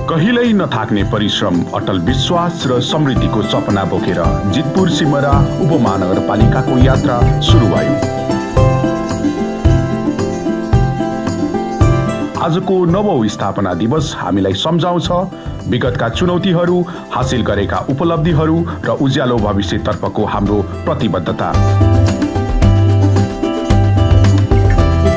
कहिल्यै नथाक्ने परिश्रम, अटल विश्वास र समृद्धिको सपना बोकेर जितपुर सिमरा उपमहानगरपालिकाको यात्रा सुरु भयो। आजको नवौं स्थापना दिवस हामीलाई सम्झाउँछ विगतका चुनौतीहरू, हासिल गरेका उपलब्धिहरू र उज्यालो भविष्यतर्फको हाम्रो प्रतिबद्धता।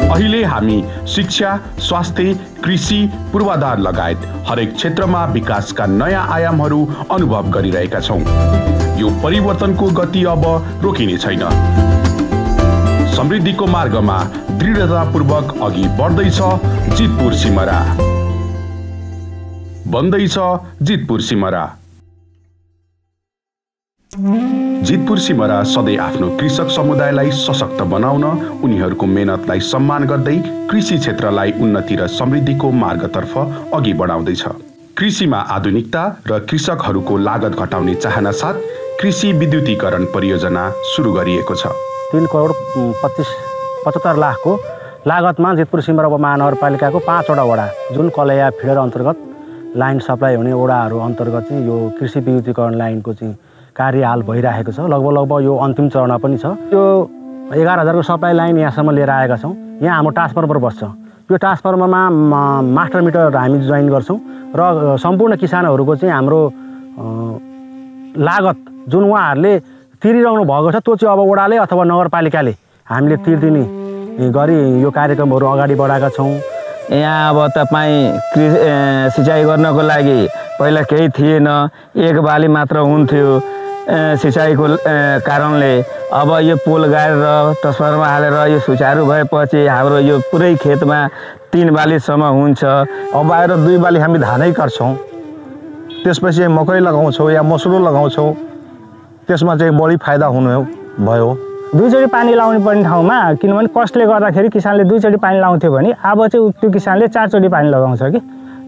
अहिले हामी शिक्षा, स्वास्थ्य, कृषि, पूर्वाधार लगायत हरेक क्षेत्रमा विकासका नयाँ आयामहरू अनुभव गरिरहेका छौँ। यो परिवर्तनको गति अब रोकिने छैन। समृद्धिको मार्गमा दृढतापूर्वक अघि बढ्दैछ जितपुर सिमरा। बन्दैछ जितपुर सिमरा। जितपुर सिमरा सधैँ आफ्नो कृषक समुदायलाई सशक्त बनाउन, उनीहरूको मेहनतलाई सम्मान गर्दै कृषि क्षेत्रलाई उन्नति र समृद्धिको मार्गतर्फ अघि बढाउँदैछ। कृषिमा आधुनिकता र कृषकहरूको लागत घटाउने चाहना साथ कृषि विद्युतीकरण परियोजना सुरु गरिएको छ। 3 करोड 75 लाखको लागतमा जितपुर सिमरा उपमहानगरपालिकाको 5 वटा वडा, जुन कलैया फिडर अन्तर्गत लाइन सप्लाई हुने वडाहरू अन्तर्गत चाहिँ यो कृषि विद्युतीकरण लाइनको चाहिँ कार्य हाल भइरहेको छ। लगभग यो अन्तिम चरणमा पनि छ। यो 11,000 को सप्लाई लाइन यहाँसम्म लिएर आएका छौँ। यहाँ हाम्रो ट्रान्सफर्मर बस्छ। यो ट्रान्सफर्मरमा मास्टर मिटर हामी जोइन गर्छौँ र सम्पूर्ण किसानहरूको चाहिँ हाम्रो लागत जुन उहाँहरूले तिरिरहनु भएको छ त्यो चाहिँ अब वडाले अथवा नगरपालिकाले हामीले तिर्दिने गरी यो कार्यक्रमहरू अगाडि बढाएका छौँ। यहाँ अब तपाईँ सिँचाइ गर्नको लागि पहिला केही थिएन, एक बाली मात्र हुन्थ्यो सिँचाइको कारणले। अब यो पोल गाडेर ट्रान्सफर्मर हालेर यो सुचारू भएपछि हाम्रो यो पुरै खेतमा 3 बालीसम्म हुन्छ। अब आएर 2 बाली हामी धानै काट्छौँ, त्यसपछि मकै लगाउँछौँ या मसुरो लगाउँछौँ, त्यसमा चाहिँ बढी फाइदा हुनु भयो। 2 चोटि पानी लाउनु पर्ने ठाउँमा किनभने कस्टले गर्दाखेरि किसानले 2 चोटि पानी लाउँथ्यो भने अब चाहिँ त्यो किसानले 4 चोटि पानी लगाउँछ कि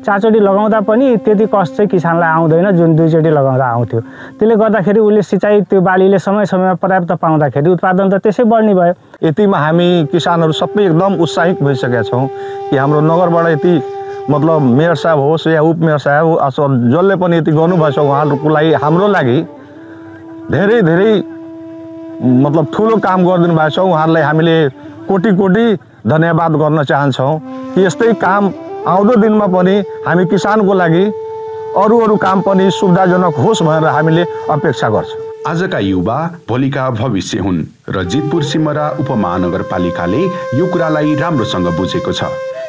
4 चोटि लगाउँदा पनि त्यति कस्ट चाहिँ किसानलाई आउँदैन जुन 2 चोटि लगाउँदा आउँथ्यो। त्यसले गर्दाखेरि उसले सिँचाइ त्यो बालीले समय समयमा पर्याप्त पाउँदाखेरि उत्पादन त त्यसै बढ्ने भयो। यतिमा हामी किसानहरू सबै एकदम उत्साहित भइसकेका छौँ कि हाम्रो नगरबाट यति मतलब मेयर साहब होस् या उपमेयर साहब अथवा जसले पनि यति गर्नुभएछ उहाँहरूको लागि हाम्रो लागि धेरै धेरै मतलब ठुलो काम गरिदिनु भएको छ। उहाँहरूलाई हामीले कोटी कोटी धन्यवाद गर्न चाहन्छौँ कि यस्तै काम आउँदो दिनमा पनि हामी किसानको लागि अरू काम पनि सुविधाजनक होस् भनेर हामीले अपेक्षा गर्छौँ। आजका युवा भोलिका भविष्य हुन् र जितपुर सिमरा उपमहानगरपालिकाले यो कुरालाई राम्रोसँग बुझेको छ।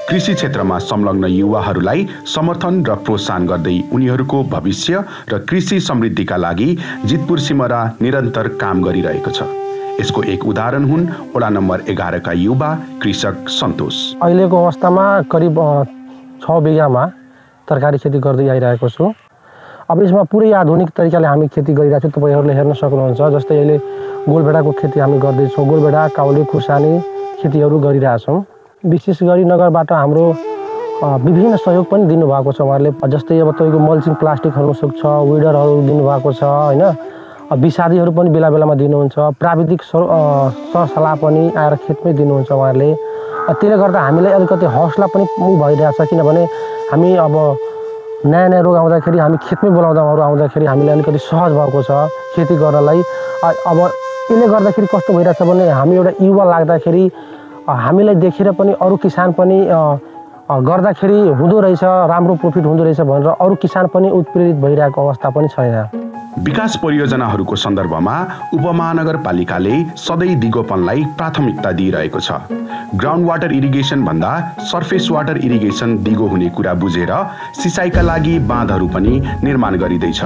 कृषि क्षेत्रमा संलग्न युवाहरूलाई समर्थन र प्रोत्साहन गर्दै उनीहरूको भविष्य र कृषि समृद्धिका लागि जितपुर सिमरा निरन्तर काम गरिरहेको छ। यसको एक उदाहरण हुन् वडा नम्बर 11 का युवा कृषक सन्तोष। अहिलेको अवस्थामा करिब 6 बिघामा तरकारी खेती गर्दै आइरहेको छु। अब यसमा पुरै आधुनिक तरिकाले हामी खेती गरिरहेको छौँ। तपाईँहरूले हेर्न सक्नुहुन्छ। जस्तै अहिले गोलभेडाको खेती हामी गर्दैछौँ। गोलभेडा, काउली, खुर्सानी खेतीहरू गरिरहेछौँ। विशेष गरी नगरबाट हाम्रो विभिन्न सहयोग पनि दिनुभएको छ उहाँहरूले। जस्तै अब तपाईँको मल्चिङ प्लास्टिक हुन सक्छ, विडरहरू दिनुभएको छ होइन, विषादीहरू पनि बेला बेलामा दिनुहुन्छ, प्राविधिक सरसल्लाह पनि आएर खेतमै दिनुहुन्छ उहाँहरूले। त्यसले गर्दा हामीलाई अलिकति हौसला पनि भइरहेछ किनभने हामी अब नयाँ रोग आउँदाखेरि हामी खेतमै बोलाउँदा उहाँहरू आउँदाखेरि हामीलाई अलिकति सहज भएको छ खेती गर्नलाई। अब यसले गर्दाखेरि कस्तो भइरहेछ भने हामी एउटा युवा लाग्दाखेरि हामीलाई देखेर पनि अरू किसान पनि गर्दाखेरि हुँदो रहेछ, राम्रो प्रफिट हुँदो रहेछ भनेर अरू किसान पनि उत्प्रेरित भइरहेको अवस्था पनि छ यहाँ। विकास परियोजनाहरूको सन्दर्भमा उपमहानगरपालिकाले सधैँ दिगोपनलाई प्राथमिकता दिइरहेको छ। ग्राउन्ड वाटर इरिगेसन भन्दा सर्फेस वाटर इरिगेसन दिगो हुने कुरा बुझेर सिँचाइका लागि बाँधहरू पनि निर्माण गरिँदैछ।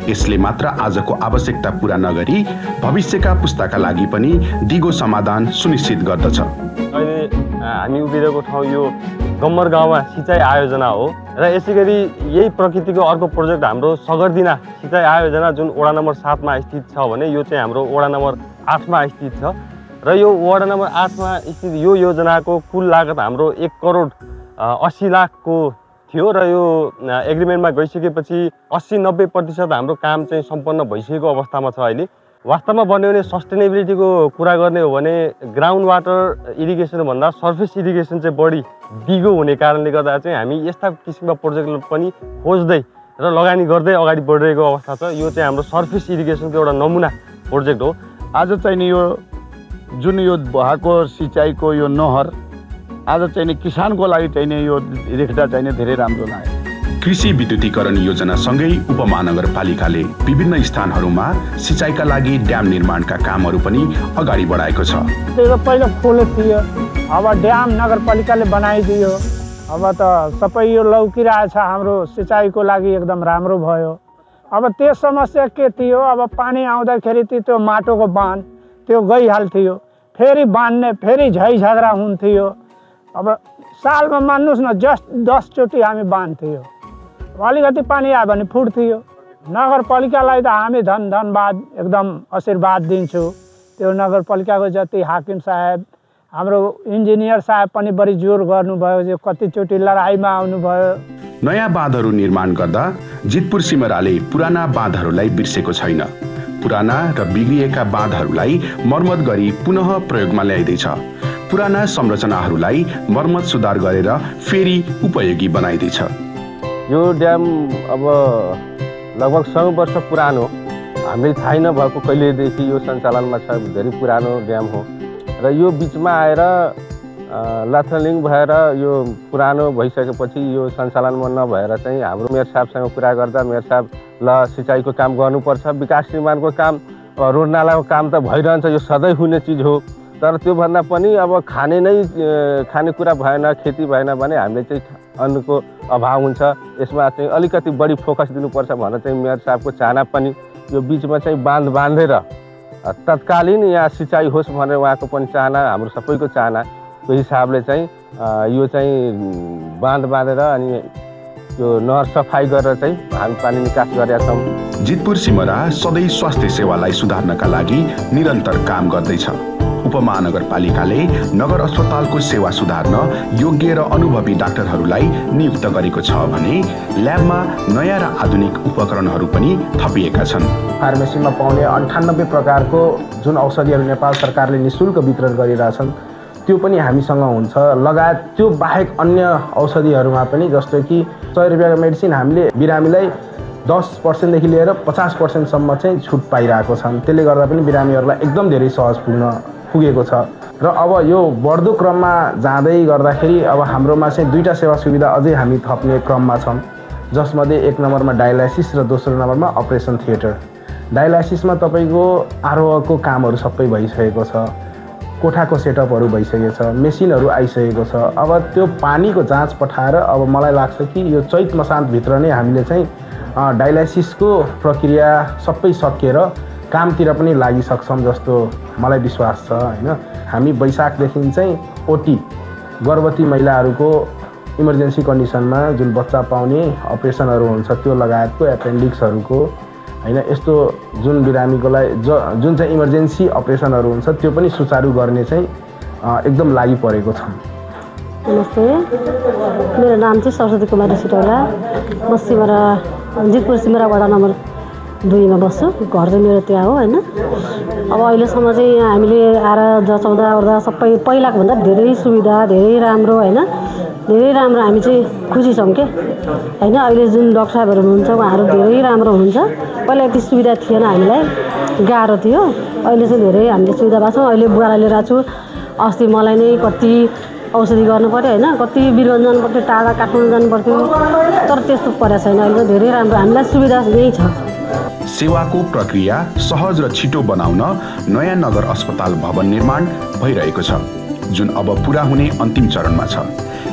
यसले मात्र आजको आवश्यकता पूरा नगरी भविष्यका पुस्ताका लागि पनि दिगो समाधान सुनिश्चित गर्दछ। अहिले हामी उभिरहेको ठाउँ यो गम्मर गाउँमा सिँचाइ आयोजना हो र यसै गरी यही प्रकृतिको अर्को प्रोजेक्ट हाम्रो सगरदिना सिँचाइ आयोजना जुन वडा नम्बर 7 मा स्थित छ भने यो चाहिँ हाम्रो वडा नम्बर 8 मा स्थित छ र यो वडा नम्बर 8 मा स्थित यो योजनाको कुल लागत हाम्रो 1 करोड 80 लाखको थियो र यो एग्रिमेन्टमा गइसकेपछि 80-90% हाम्रो काम चाहिँ सम्पन्न भइसकेको अवस्थामा छ अहिले। वास्तवमा भन्यो भने सस्टेनेबिलिटीको कुरा गर्ने हो भने ग्राउन्ड वाटर इरिगेसन भन्दा सर्फेस इरिगेसन चाहिँ बढी दिगो हुने कारणले गर्दा चाहिँ हामी यस्ता किसिमका प्रोजेक्ट पनि खोज्दै र लगानी गर्दै अगाडि बढिरहेको अवस्था छ। यो चाहिँ हाम्रो सर्फेस इरिगेसनको एउटा नमुना प्रोजेक्ट हो। आज चाहिँ नि यो जुन यो भएको सिँचाइको यो नहर आज चाहिँ नि किसानको लागि चाहिँ नि यो देख्दा चाहिँ नि धेरै राम्रो लाग्यो। कृषि विद्युतीकरण योजनासँगै उपमहानगरपालिकाले विभिन्न स्थानहरूमा सिँचाइका लागि ड्याम निर्माणका कामहरू पनि अगाडि बढाएको छ। पहिला खोलो थियो, अब ड्याम नगरपालिकाले बनाइदियो। अब त सबै यो लौकिरहेछ, हाम्रो सिँचाइको लागि एकदम राम्रो भयो। अब त्यो समस्या के थियो, अब पानी आउँदाखेरि त्यो माटोको बाँध त्यो गइहाल्थ्यो, फेरि बाँध्ने फेरि झैझगडा हुन्थ्यो। अब सालमा मान्नुहोस् न 10 चोटि हामी बाँध्थ्यो। अलिकति पानी आयो भने फुट्थ्यो। नगरपालिकालाई त हामी धन्यवाद एकदम आशीर्वाद दिन्छु। त्यो नगरपालिकाको जति हाकिम साहेब हाम्रो इन्जिनियर साहेब पनि बढी जोर गर्नुभयो, जो कतिचोटि लडाइँमा आउनुभयो। नयाँ बाँधहरू निर्माण गर्दा जितपुर सिमराले पुराना बाँधहरूलाई बिर्सेको छैन। पुराना र बिग्रिएका बाँधहरूलाई मर्मत गरी पुनः प्रयोगमा ल्याइदैछ। पुराना संरचनाहरूलाई मर्मत सुधार गरेर फेरि उपयोगी बनाइदैछ। यो ड्याम अब लगभग 100 वर्ष पुरानो, हामीले थाहै नभएको कहिलेदेखि यो सञ्चालनमा छ। धेरै पुरानो ड्याम हो र यो बिचमा आएर लाथलिङ भएर यो पुरानो भइसकेपछि यो सञ्चालनमा नभएर चाहिँ हाम्रो मेयर साहबसँग कुरा गर्दा मेयर साहब ल सिँचाइको काम गर्नुपर्छ, विकास निर्माणको काम रोड नालाको काम त भइरहन्छ, यो सधैँ हुने चिज हो। तर त्योभन्दा पनि अब खानेकुरा भएन, खेती भएन भने हामीले चाहिँ अन्नको अभाव हुन्छ। यसमा चाहिँ अलिकति बढी फोकस दिनुपर्छ भनेर चाहिँ मेयर साहबको चाहना पनि यो बिचमा चाहिँ बाँध बाँधेर तत्कालीन यहाँ सिँचाइ होस् भनेर उहाँको पनि चाहना, हाम्रो सबैको चाहनाको हिसाबले चाहिँ यो चाहिँ बाँध बाँधेर अनि यो नहर सफाइ गरेर चाहिँ हामी पानी निकास गरेका छौँ। जितपुर सिमरा सधैँ स्वास्थ्य सेवालाई सुधार्नका लागि निरन्तर काम गर्दैछ। उपमहानगरपालिकाले नगर अस्पतालको सेवा सुधार्न योग्य र अनुभवी डाक्टरहरूलाई नियुक्त गरेको छ भने ल्याबमा नयाँ र आधुनिक उपकरणहरू पनि थपिएका छन्। फार्मेसीमा पाउने 98 प्रकारको जुन औषधिहरू नेपाल सरकारले निःशुल्क वितरण गरिरहेछन् त्यो पनि हामीसँग हुन्छ। लगायत त्यो बाहेक अन्य औषधिहरूमा पनि, जस्तो कि 100 रुपियाँको मेडिसिन हामीले बिरामीलाई 10% देखि लिएर 50% सम्म चाहिँ छुट पाइरहेको छन्। त्यसले गर्दा पनि बिरामीहरूलाई एकदम धेरै सहज पुगेको छ। र अब यो बढ्दो क्रममा जाँदै गर्दाखेरि अब हाम्रोमा चाहिँ 2टा सेवा सुविधा अझै हामी थप्ने क्रममा छौँ, जसमध्ये 1 नम्बरमा डायलाइसिस र दोस्रो नम्बरमा अपरेसन थिएटर। डायलाइसिसमा तपाईँको आरोहको कामहरू सबै भइसकेको छ, कोठाको सेटअपहरू भइसकेको छ, मेसिनहरू आइसकेको छ। अब त्यो पानीको जाँच पठाएर अब मलाई लाग्छ कि यो चैत मसान्तभित्र नै हामीले चाहिँ डायलाइसिसको प्रक्रिया सबै सकिएर कामतिर पनि लागिसक्छौँ जस्तो मलाई विश्वास छ हैन। हामी वैशाखदेखि चाहिँ ओटी गर्भवती महिलाहरूको इमर्जेन्सी कन्डिसनमा जुन बच्चा पाउने अपरेसनहरू हुन्छ त्यो लगायतको एपेन्डिक्सहरूको हैन, यस्तो जुन बिरामीकोलाई जुन चाहिँ इमर्जेन्सी अपरेसनहरू हुन्छ त्यो पनि सुचारू गर्ने चाहिँ एकदम लागि परेको छ। नमस्ते, मेरो नाम चाहिँ सरस्वती कुमारी सिटौला। म सिमरा जितपुर सिमरा वडा नम्बर 2 मा बस्छु। घर चाहिँ मेरो त्यहाँ हो हैन। अब अहिलेसम्म चाहिँ हामीले आएर जचाउँदा ओर्दा सबै पहिलाको भन्दा धेरै सुविधा, धेरै राम्रो हैन, धेरै राम्रो हामी चाहिँ खुसी छौँ के हैन। अहिले जुन डाक्टर साहबहरू हुनुहुन्छ उहाँहरू धेरै राम्रो हुनुहुन्छ। पहिला यति सुविधा थिएन, हामीलाई गाह्रो थियो। अहिले चाहिँ धेरै हामीले सुविधा पाएको छौँ। अहिले बुढालाई लिएर आएको छु, अस्ति मलाई नै कति औषधि गर्नु पर्यो हैन, कति बिरगञ्ज जानु पर्थ्यो, टाढा काठमाडौँ जानु पर्थ्यो, तर त्यस्तो परेको छैन। अहिले धेरै राम्रो हामीलाई सुविधा यही छ। सेवाको प्रक्रिया सहज र छिटो बनाउन नयाँ नगर अस्पताल भवन निर्माण भइरहेको छ, जुन अब पुरा हुने अन्तिम चरणमा छ।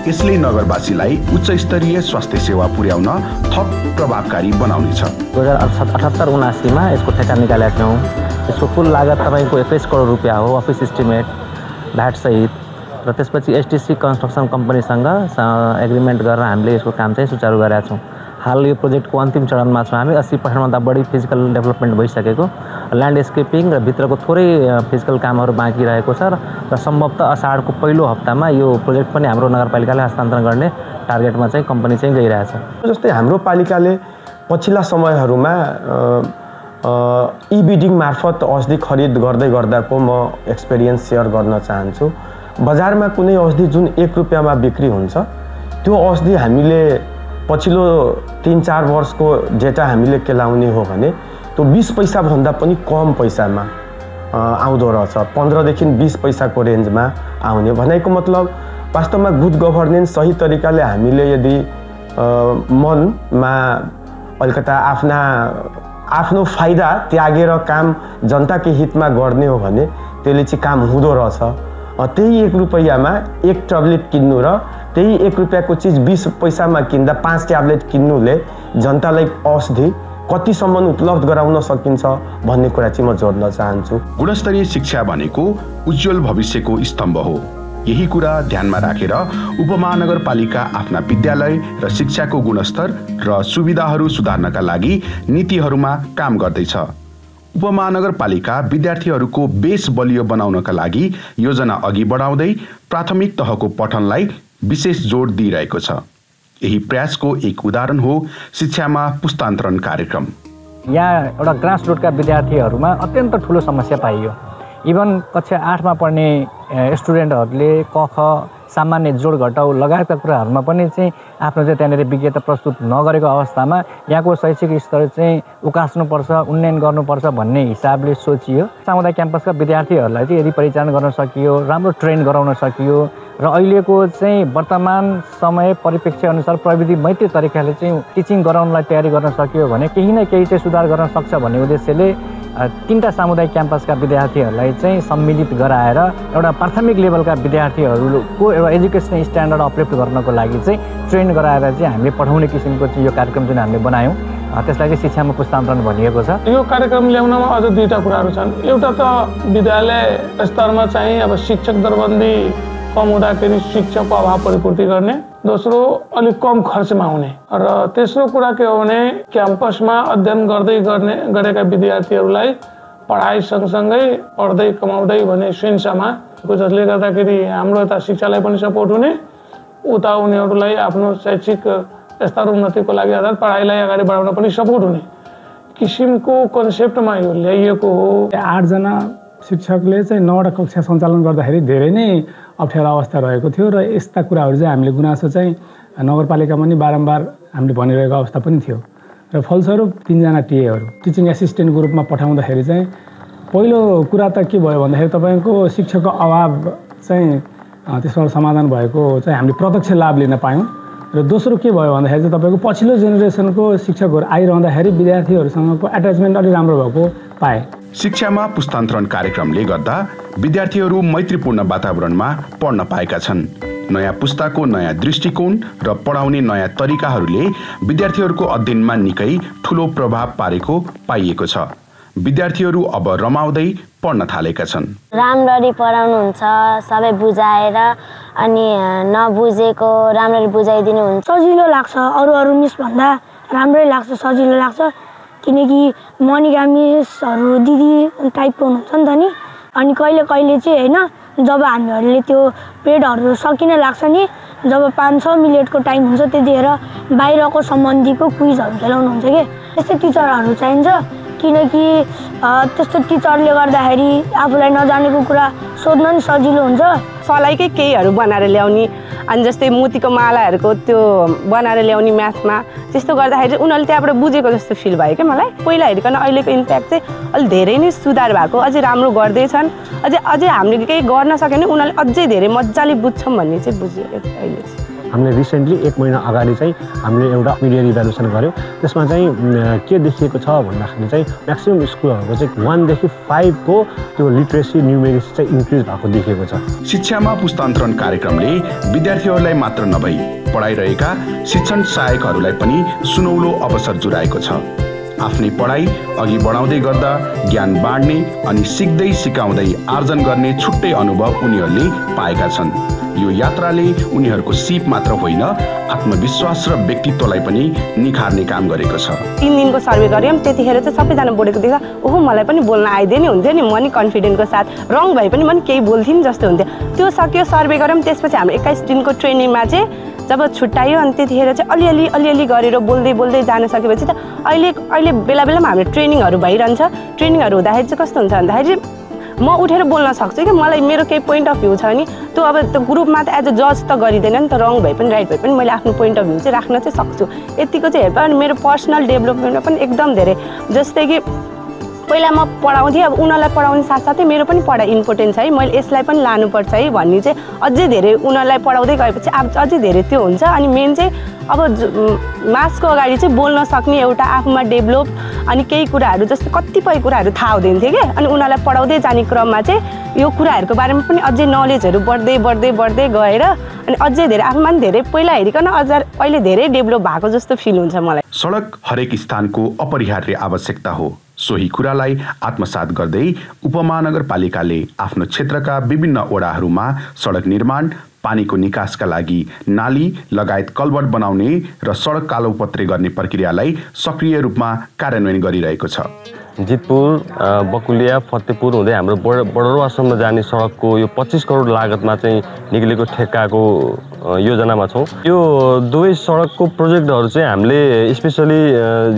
यसले नगरवासीलाई उच्च स्तरीय स्वास्थ्य सेवा पुर्याउन थप प्रभावकारी बनाउनेछ। 2078-79 मा यसको ठेक्का निकालेका छौँ। यसको कुल लागत तपाईँको 21 करोड रुपियाँ हो, अफिस इस्टिमेट भ्याट सहित। र त्यसपछि एसटिसी कन्स्ट्रक्सन कम्पनीसँग एग्रिमेन्ट गरेर हामीले यसको काम चाहिँ सुचारू गरेका छौँ। हाल यो प्रोजेक्टको अन्तिम चरणमा छौँ हामी। 80% बढी फिजिकल डेभलपमेन्ट भइसकेको, ल्यान्डस्केपिङ र भित्रको थोरै फिजिकल कामहरू बाँकी रहेको छ र सम्भवतः असाढको पहिलो हप्तामा यो प्रोजेक्ट पनि हाम्रो नगरपालिकाले हस्तान्तरण गर्ने टार्गेटमा चाहिँ कम्पनी चाहिँ गइरहेछ। जस्तै हाम्रो पालिकाले पछिल्ला समयहरूमा ई बिडिङ मार्फत औषधि खरिद गर्दै गर्दाको म एक्सपिरियन्स सेयर गर्न चाहन्छु। बजारमा कुनै औषधि जुन 1 रुपैयाँमा बिक्री हुन्छ त्यो औषधि हामीले पछिल्लो 3-4 वर्षको डेटा हामीले केलाउने हो भने त्यो 20 पैसा भन्दा पनि कम पैसामा आउँदो रहेछ। 15 देखि 20 पैसाको रेन्जमा आउने भनेको मतलब वास्तवमा गुड गभर्नेन्स सही तरिकाले हामीले यदि मनमा अलिकता आफ्नो फाइदा त्यागेर काम जनताको हितमा गर्ने हो भने त्यसले चाहिँ काम हुँदो रहेछ। त्यही 1 रुपैयाँमा 1 ट्याब्लेट किन्नु र त्यही 1 रुपैयाँको चिज 20 पैसामा किन्दा 5 ट्याब्लेट किन्नुले जनतालाई औषधि कतिसम्म उपलब्ध गराउन सकिन्छ भन्ने कुरा चाहिँ म जोड्न चाहन्छु। गुणस्तरीय शिक्षा भनेको उज्जवल भविष्यको स्तम्भ हो। यही कुरा ध्यानमा राखेर उपमहानगरपालिका आफ्ना विद्यालय र शिक्षाको गुणस्तर र सुविधाहरू सुधार्नका लागि नीतिहरूमा काम गर्दैछ। उपमहानगरपालिका विद्यार्थीहरूको बेस बलियो बनाउनका लागि योजना अघि बढाउँदै प्राथमिक तहको पठनलाई विशेष जोड दिइरहेको छ। यही प्रयासको एक उदाहरण हो शिक्षामा पुस्तान्तरण कार्यक्रम। यहाँ एउटा ग्रास रुटका विद्यार्थीहरूमा अत्यन्त ठुलो समस्या पाइयो। इभन कक्षा 8मा पढ्ने स्टुडेन्टहरूले क ख सामान्य जोड घटाउ लगायतका कुराहरूमा पनि चाहिँ आफ्नो चाहिँ त्यहाँनिर विज्ञता प्रस्तुत नगरेको अवस्थामा यहाँको शैक्षिक स्तर चाहिँ उकास्नुपर्छ, उन्नयन गर्नुपर्छ भन्ने हिसाबले सोचियो। सामुदायिक क्याम्पसका विद्यार्थीहरूलाई चाहिँ यदि परिचालन गर्न सकियो, राम्रो ट्रेन गराउन सकियो र अहिलेको चाहिँ वर्तमान समय परिप्रेक्ष्य अनुसार प्रविधि मैत्री तरिकाले चाहिँ टिचिङ गराउनलाई तयारी गर्न सकियो भने केही न केही चाहिँ सुधार गर्न सक्छ भन्ने उद्देश्यले 3टा सामुदायिक क्याम्पसका विद्यार्थीहरूलाई चाहिँ सम्मिलित गराएर एउटा प्राथमिक लेभलका विद्यार्थीहरूको एउटा एजुकेसन स्ट्यान्डर्ड अपलिफ्ट गर्नको लागि चाहिँ ट्रेन गराएर चाहिँ हामीले पठाउने किसिमको चाहिँ यो कार्यक्रम जुन हामीले बनायौँ त्यसलाई चाहिँ शिक्षामा पुस्तान्तरण भनिएको छ। यो कार्यक्रम ल्याउनमा अझ 2टा कुराहरू छन्। एउटा त विद्यालय स्तरमा चाहिँ अब शिक्षक दरबन्दी कम हुँदाखेरि शिक्षकको अभाव परिपूर्ति गर्ने, दोस्रो अलिक कम खर्चमा हुने र तेस्रो कुरा के हो भने क्याम्पसमा अध्ययन गरेका विद्यार्थीहरूलाई पढाइ सँगसँगै पढ्दै कमाउँदै भन्ने सिन्सामा जसले गर्दाखेरि हाम्रो यता शिक्षालाई पनि सपोर्ट हुने, उता उनीहरूलाई आफ्नो शैक्षिक स्तर उन्नतिको लागि अर्थात् पढाइलाई अगाडि बढाउन पनि सपोर्ट हुने किसिमको कन्सेप्टमा यो ल्याइएको हो। 8 जना शिक्षकले चाहिँ 9वटा कक्षा सञ्चालन गर्दाखेरि धेरै नै अप्ठ्यारो अवस्था रहेको थियो र यस्ता कुराहरू चाहिँ हामीले गुनासो चाहिँ नगरपालिकामा पनि बारम्बार हामीले भनिरहेको अवस्था पनि थियो र फलस्वरूप 3 जना टिएहरू टिचिङ एसिस्टेन्टको रूपमा पठाउँदाखेरि चाहिँ पहिलो कुरा त के भयो भन्दाखेरि तपाईँको शिक्षकको अभाव चाहिँ त्यसबाट समाधान भएको चाहिँ हामीले प्रत्यक्ष लाभ लिन पायौँ र दोस्रो के भयो भन्दाखेरि चाहिँ तपाईँको पछिल्लो जेनेरेसनको शिक्षकहरू आइरहँदाखेरि विद्यार्थीहरूसँगको एट्याचमेन्ट अलि राम्रो भएको पाए। शिक्षामा पुस्तान्तरण कार्यक्रमले गर्दा विद्यार्थीहरू मैत्रीपूर्ण वातावरणमा पढ्न पाएका छन्। नयाँ पुस्ताको नयाँ दृष्टिकोण र पढाउने नयाँ तरिकाहरूले विद्यार्थीहरूको अध्ययनमा निकै ठूलो प्रभाव पारेको पाइएको छ। विद्यार्थीहरू अब रमाउँदै पढ्न थालेका छन्। राम्ररी पढाउनुहुन्छ, सबै बुझाएर अनि नबुझेको राम्ररी बुझाइदिनुहुन्छ। सजिलो लाग्छ, अरू मिस भन्दा राम्रै लाग्छ, सजिलो लाग्छ किनकि मनिका मिसहरू दिदी टाइपको हुनुहुन्छ नि त नि। अनि कहिले कहिले चाहिँ होइन जब हामीहरूले त्यो पिरियडहरू सकिन लाग्छ नि, जब 5-6 मिनटको टाइम हुन्छ त्यतिखेर बाहिरको सम्बन्धीको क्विजहरू खेलाउनुहुन्छ कि त्यस्तै टिचरहरू चाहिन्छ किनकि त्यस्तो टिचरले गर्दाखेरि आफूलाई नजानेको कुरा सोध्न नि सजिलो हुन्छ। सलाइकै केहीहरू बनाएर ल्याउने अनि जस्तै मोतीको मालाहरूको त्यो बनाएर ल्याउने म्याथमा त्यस्तो गर्दाखेरि उनीहरूले त्यहाँबाट बुझेको जस्तो फिल भयो क्या मलाई। पहिला हेरिकन अहिलेको इम्प्याक्ट चाहिँ अलिक धेरै नै सुधार भएको, अझै राम्रो गर्दैछन्। अझै हामीले केही गर्न सक्यो भने उनीहरूले अझै धेरै मजाले बुझ्छौँ भन्ने चाहिँ बुझ्यो अहिले चाहिँ। हामीले रिसेन्टली 1 महिना अगाडि चाहिँ हामीले एउटा मिडिया इभ्यालुएसन गऱ्यौँ। त्यसमा चाहिँ के देखिएको छ भन्दाखेरि चाहिँ म्याक्सिमम् स्कुलहरूको चाहिँ 1 देखि 5 को त्यो लिटरेसी न्युमेरिक्स चाहिँ इन्क्रिज भएको देखिएको छ। शिक्षामा पुस्तान्तरण कार्यक्रमले विद्यार्थीहरूलाई मात्र नभई पढाइरहेका शिक्षण सहायकहरूलाई पनि सुनौलो अवसर जुराएको छ। आफ्नै पढाइ अघि बढाउँदै गर्दा ज्ञान बाँड्ने अनि सिक्दै सिकाउँदै आर्जन गर्ने छुट्टै अनुभव उनीहरूले पाएका छन्। यो यात्राले उनीहरूको सिप मात्र होइन आत्मविश्वास र व्यक्तित्वलाई पनि निखार्ने काम गरेको छ। 3 दिनको सर्वे गऱ्यौँ, त्यतिखेर चाहिँ सबैजना बोलेको देख्दा ओहो मलाई पनि बोल्न आइदिए नि हुन्थ्यो नि, म नि कन्फिडेन्टको साथ रङ भए पनि म केही बोल्थेँ नि जस्तो हुन्थ्यो। त्यो सक्यो, सर्वे गऱ्यौँ। त्यसपछि हाम्रो 21 दिनको ट्रेनिङमा चाहिँ जब छुट्यायो अनि त्यतिखेर चाहिँ अलिअलि गरेर बोल्दै जान सकेपछि त अहिले बेला बेलामा हाम्रो ट्रेनिङहरू भइरहन्छ। ट्रेनिङहरू हुँदाखेरि चाहिँ कस्तो हुन्छ भन्दाखेरि म उठेर बोल्न सक्छु कि मलाई मेरो केही पोइन्ट अफ भ्यू छ नि, त्यो अब त्यो ग्रुपमा त एज अ जज त गरिँदैन नि त, रङ भए पनि राइट भए पनि मैले आफ्नो पोइन्ट अफ भ्यू चाहिँ राख्न चाहिँ सक्छु। यतिको चाहिँ हेर्नु। अनि मेरो पर्सनल डेभलपमेन्टमा पनि एकदम धेरै, जस्तै कि पहिला म पढाउँथेँ, अब उनीहरूलाई पढाउने साथसाथै मेरो पनि पढाइ इम्पोर्टेन्ट छ है, मैले यसलाई पनि लानुपर्छ है भन्ने चाहिँ अझै धेरै उनीहरूलाई पढाउँदै गएपछि अझै धेरै त्यो हुन्छ। अनि मेन चाहिँ अब मासको अगाडि चाहिँ बोल्न सक्ने एउटा आफूमा डेभलप, अनि केही कुराहरू जस्तो कतिपय कुराहरू थाहा हुँदैन थियो क्या, अनि उनीहरूलाई पढाउँदै जाने क्रममा चाहिँ यो कुराहरूको बारेमा पनि अझै नलेजहरू बढ्दै गएर अनि अझै धेरै आफूमा पनि धेरै पहिला हेरिकन अझ अहिले धेरै डेभलप भएको जस्तो फिल हुन्छ मलाई। सडक हरेक स्थानको अपरिहार्य आवश्यकता हो। सोही कुरालाई आत्मसात गर्दै उपमहानगरपालिकाले आफ्नो क्षेत्रका विभिन्न वडाहरूमा सडक निर्माण, पानीको निकासका लागि नाली लगायत कल्भर्ट बनाउने र सडक कालोपत्रे गर्ने प्रक्रियालाई सक्रिय रूपमा कार्यान्वयन गरिरहेको छ। जितपुर, बकुलिया, फतेहपुर हुँदै हाम्रो बडरुवासम्म जाने सडकको यो 25 करोड लागतमा चाहिँ निक्लेको ठेक्काको योजनामा छौँ। यो दुवै सडकको प्रोजेक्टहरू चाहिँ हामीले स्पेसली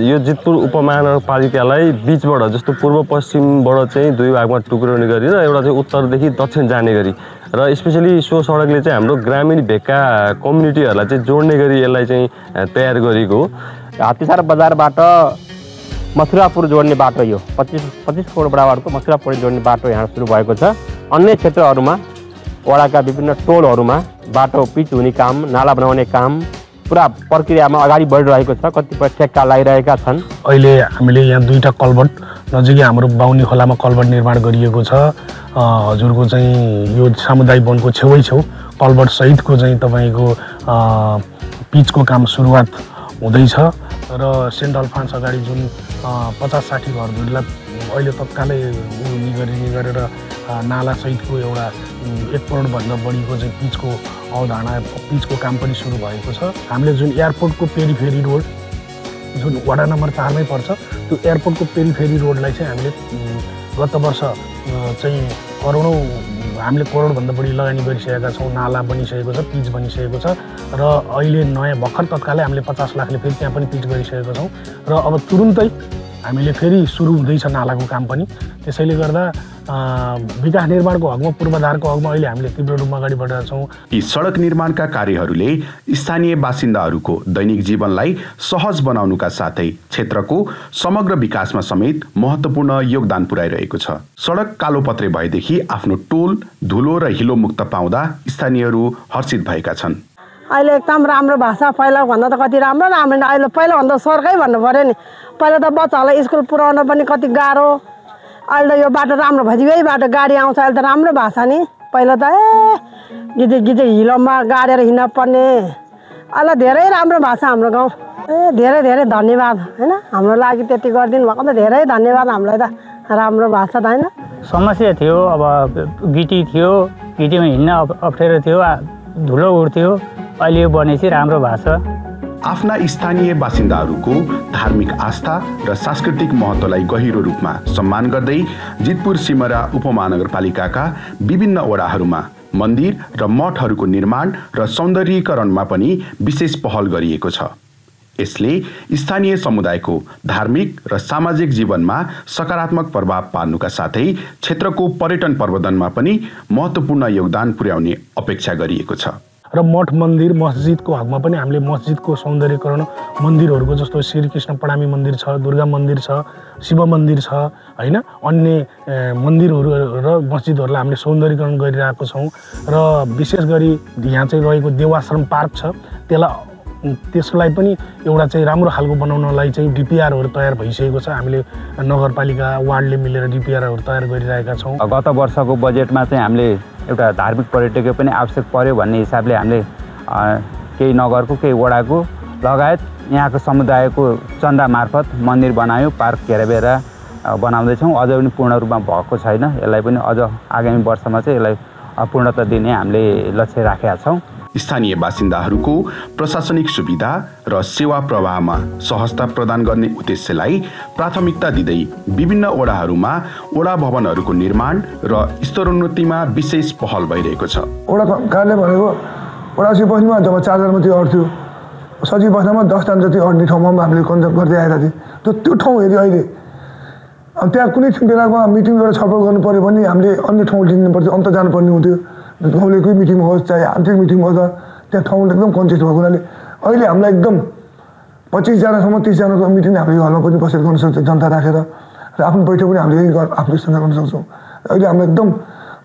यो जितपुर उपमहानगरपालिकालाई बिचबाट जस्तो पूर्व पश्चिमबाट चाहिँ दुई भागमा टुक्राउने गरी र एउटा चाहिँ उत्तरदेखि दक्षिण जाने गरी र स्पेसली सो सडकले चाहिँ हाम्रो ग्रामीण भेगका कम्युनिटीहरूलाई चाहिँ जोड्ने गरी यसलाई चाहिँ तयार गरेको हो। हात्तीसार बजारबाट मथुरापुर जोड्ने बाटो यो 25 करोड बराबरको मथुरापुर जोड्ने बाटो यहाँ सुरु भएको छ। अन्य क्षेत्रहरूमा वडाका विभिन्न टोलहरूमा बाटो पिच हुने काम, नाला बनाउने काम पुरा प्रक्रियामा अगाडि बढिरहेको छ। कतिपय ठेक्का लगाइरहेका छन्। अहिले हामीले यहाँ 2टा कल्भर्ट नजिकै हाम्रो बाहुनी खोलामा कल्भर्ट निर्माण गरिएको छ। हजुरको चाहिँ यो सामुदायिक वनको छेउ कल्भर्ट सहितको चाहिँ तपाईँको पिचको काम सुरुवात हुँदैछ र सेन्ट अल्फान्स अगाडि जुन 50-60 घरहरूलाई अहिले तत्कालै निगरिने गरेर नाला सहितको एउटा 1 करोडभन्दा बढीको चाहिँ पिचको अवधारणा, पिचको काम पनि सुरु भएको छ। हामीले जुन एयरपोर्टको पेरिफेरी रोड जुन वडा नम्बर 4 मै पर्छ, त्यो एयरपोर्टको पेरिफेरी रोडलाई चाहिँ हामीले गत वर्ष चाहिँ हामीले करोडभन्दा बढी लगानी गरिसकेका छौँ। नाला बनिसकेको छ, पिच बनिसकेको छ र अहिले नयाँ भर्खर तत्कालै हामीले 50 लाखले फेरि त्यहाँ पनि पिच गरिसकेका छौँ र अब तुरुन्तै हामीले फेरि सुरु हुँदैछ नालाको काम पनि। त्यसैले गर्दा विकास निर्माणको हकमा, पूर्वाधारको हकमा अहिले हामीले तीव्र रूपमा अगाडि बढेका छौँ। यी सडक निर्माणका कार्यहरूले स्थानीय बासिन्दाहरूको दैनिक जीवनलाई सहज बनाउनुका साथै क्षेत्रको समग्र विकासमा समेत महत्त्वपूर्ण योगदान पुर्याइरहेको छ। सडक कालोपत्रे भएदेखि आफ्नो टोल धुलो र हिलो मुक्त पाउँदा स्थानीयहरू हर्षित भएका छन्। अहिले एकदम राम्रो भाषा, पहिलाभन्दा त कति राम्रो अहिले पहिलाभन्दा सरकै भन्नु पऱ्यो नि। पहिला त बच्चाहरूलाई स्कुल पुऱ्याउन पनि कति गाह्रो, अहिले त यो बाटो राम्रो भइदियो, यही बाटो गाडी आउँछ। अहिले त राम्रो भाषा नि, पहिला त गिजे हिलोमा गाडेर हिँड्न पर्ने। अहिले धेरै राम्रो भाषा हाम्रो गाउँ। धेरै धेरै धन्यवाद होइन, हाम्रो लागि त्यति गरिदिनु भएको त धेरै धन्यवाद। हामीलाई त राम्रो भाषा त होइन। समस्या थियो, अब गिटी थियो, गिटीमा हिँड्न अप्ठ्यारो थियो, धुलो उड्थ्यो। अहिले यो बनेपछि राम्रो भएको छ। आफ्ना स्थानीय बासिन्दाहरूको धार्मिक आस्था र सांस्कृतिक महत्त्वलाई गहिरो रूपमा सम्मान गर्दै जितपुर सिमरा उपमहानगरपालिकाका विभिन्न वडाहरूमा मन्दिर र मठहरूको निर्माण र सौन्दर्यीकरणमा पनि विशेष पहल गरिएको छ। यसले स्थानीय समुदायको धार्मिक र सामाजिक जीवनमा सकारात्मक प्रभाव पार्नुका साथै क्षेत्रको पर्यटन प्रवर्धनमा पनि महत्त्वपूर्ण योगदान पुर्याउने अपेक्षा गरिएको छ। र मठ मन्दिर मस्जिदको हकमा पनि हामीले मस्जिदको सौन्दर्यीकरण, मन्दिरहरूको जस्तो श्रीकृष्ण प्रणामी मन्दिर छ, दुर्गा मन्दिर छ, शिव मन्दिर छ होइन, अन्य मन्दिरहरू र मस्जिदहरूलाई हामीले सौन्दर्यीकरण गरिरहेको छौँ। र विशेष गरी यहाँ चाहिँ रहेको देवाश्रम पार्क छ, त्यसलाई पनि एउटा चाहिँ राम्रो खालको बनाउनलाई चाहिँ डिपिआरहरू तयार भइसकेको छ। हामीले नगरपालिका वार्डले मिलेर डिपिआरहरू तयार गरिरहेका छौँ। गत वर्षको बजेटमा चाहिँ हामीले एउटा धार्मिक पर्यटकीय पनि आवश्यक पर्यो भन्ने हिसाबले हामीले केही नगरको, केही वडाको लगायत यहाँको समुदायको चन्दा मार्फत मन्दिर बनायौँ, पार्क घेराबेरा बनाउँदैछौँ। अझै पनि पूर्ण रूपमा भएको छैन। यसलाई पनि अझ आगामी वर्षमा चाहिँ यसलाई पूर्णता दिने हामीले लक्ष्य राखेका छौँ। स्थानीय बासिन्दाहरूको प्रशासनिक सुविधा र सेवा प्रवाहमा सहजता प्रदान गर्ने उद्देश्यलाई प्राथमिकता दिँदै विभिन्न वडाहरूमा वडा भवनहरूको निर्माण र स्तरोन्नतिमा विशेष पहल भइरहेको छ। वडा कार्यालय भनेको वडा सचिव बस्नुमा जब 4 जना मात्रै अर्थ्यो, सचिव बस्नमा 10 जना जति अड्ने ठाउँमा हामीले कन्सेप्ट गर्दै आइरहेको थियौँ। त्यो ठाउँ हेरी अहिले त्यहाँ कुनै बेलामा मिटिङ गरेर छलफल गर्नु पऱ्यो भने हामीले अन्य ठाउँ लिनु पर्थ्यो, अन्त जानुपर्ने हुन्थ्यो। गाउँलेकै मिटिङ होस् चाहे आन्तरिक मिटिङ होस्, त्यहाँ ठाउँ एकदम कन्जेस्ट भएको हुनाले अहिले हामीलाई एकदम 25 जनासम्म 30 जनाको मिटिङ हामीले हलमा पनि बसेर गर्न सक्छौँ, जनता राखेर, र आफ्नो बैठक पनि हामीले यही आफूसँग गर्न सक्छौँ। अहिले हामीलाई एकदम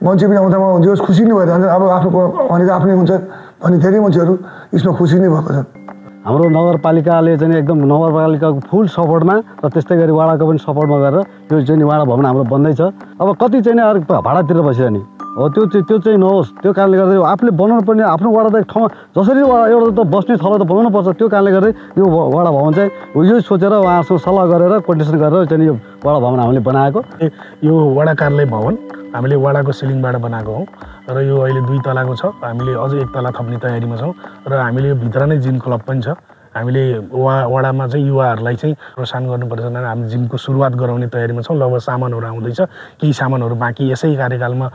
मान्छे पनि आउँदामा जे खुसी नै भएर जान्छ। अब आफ्नो भनेको आफ्नै हुन्छ अनि धेरै मान्छेहरू यसमा खुसी नै भएको छन्। हाम्रो नगरपालिकाले चाहिँ एकदम नगरपालिकाको फुल सपोर्टमा र त्यस्तै गरी वाडाको पनि सपोर्टमा गरेर यो चाहिँ वाडा भवन हाम्रो बन्दैछ। अब कति चाहिँ अरू भाडातिर बस्यो नि हो, त्यो चाहिँ नहोस्। त्यो कारणले गर्दा आफूले बनाउनु पर्ने आफ्नो वाडा त ठाउँ जसरी एउटा त बस्ने ठाउँ त बनाउनु पर्छ। त्यो कारणले गर्दै यो वाडा भवन चाहिँ यो सोचेर उहाँसँग सल्लाह गरेर कोर्डिनेसन गरेर चाहिँ यो वाडा भवन हामीले बनाएको। यो वडा कार्यालय भवन हामीले वडाको सिलिङबाट बनाएको हौँ र यो अहिले 2 तलाको छ। हामीले अझै 1 तला थप्ने तयारीमा छौँ र हामीले यो भित्र नै जिम क्लब पनि छ। हामीले वडामा चाहिँ युवाहरूलाई चाहिँ प्रोत्साहन गर्नुपर्छ भनेर हामी जिमको सुरुवात गराउने तयारीमा छौँ। लगभग सामानहरू आउँदैछ, केही सामानहरू बाँकी यसै कार्यकालमा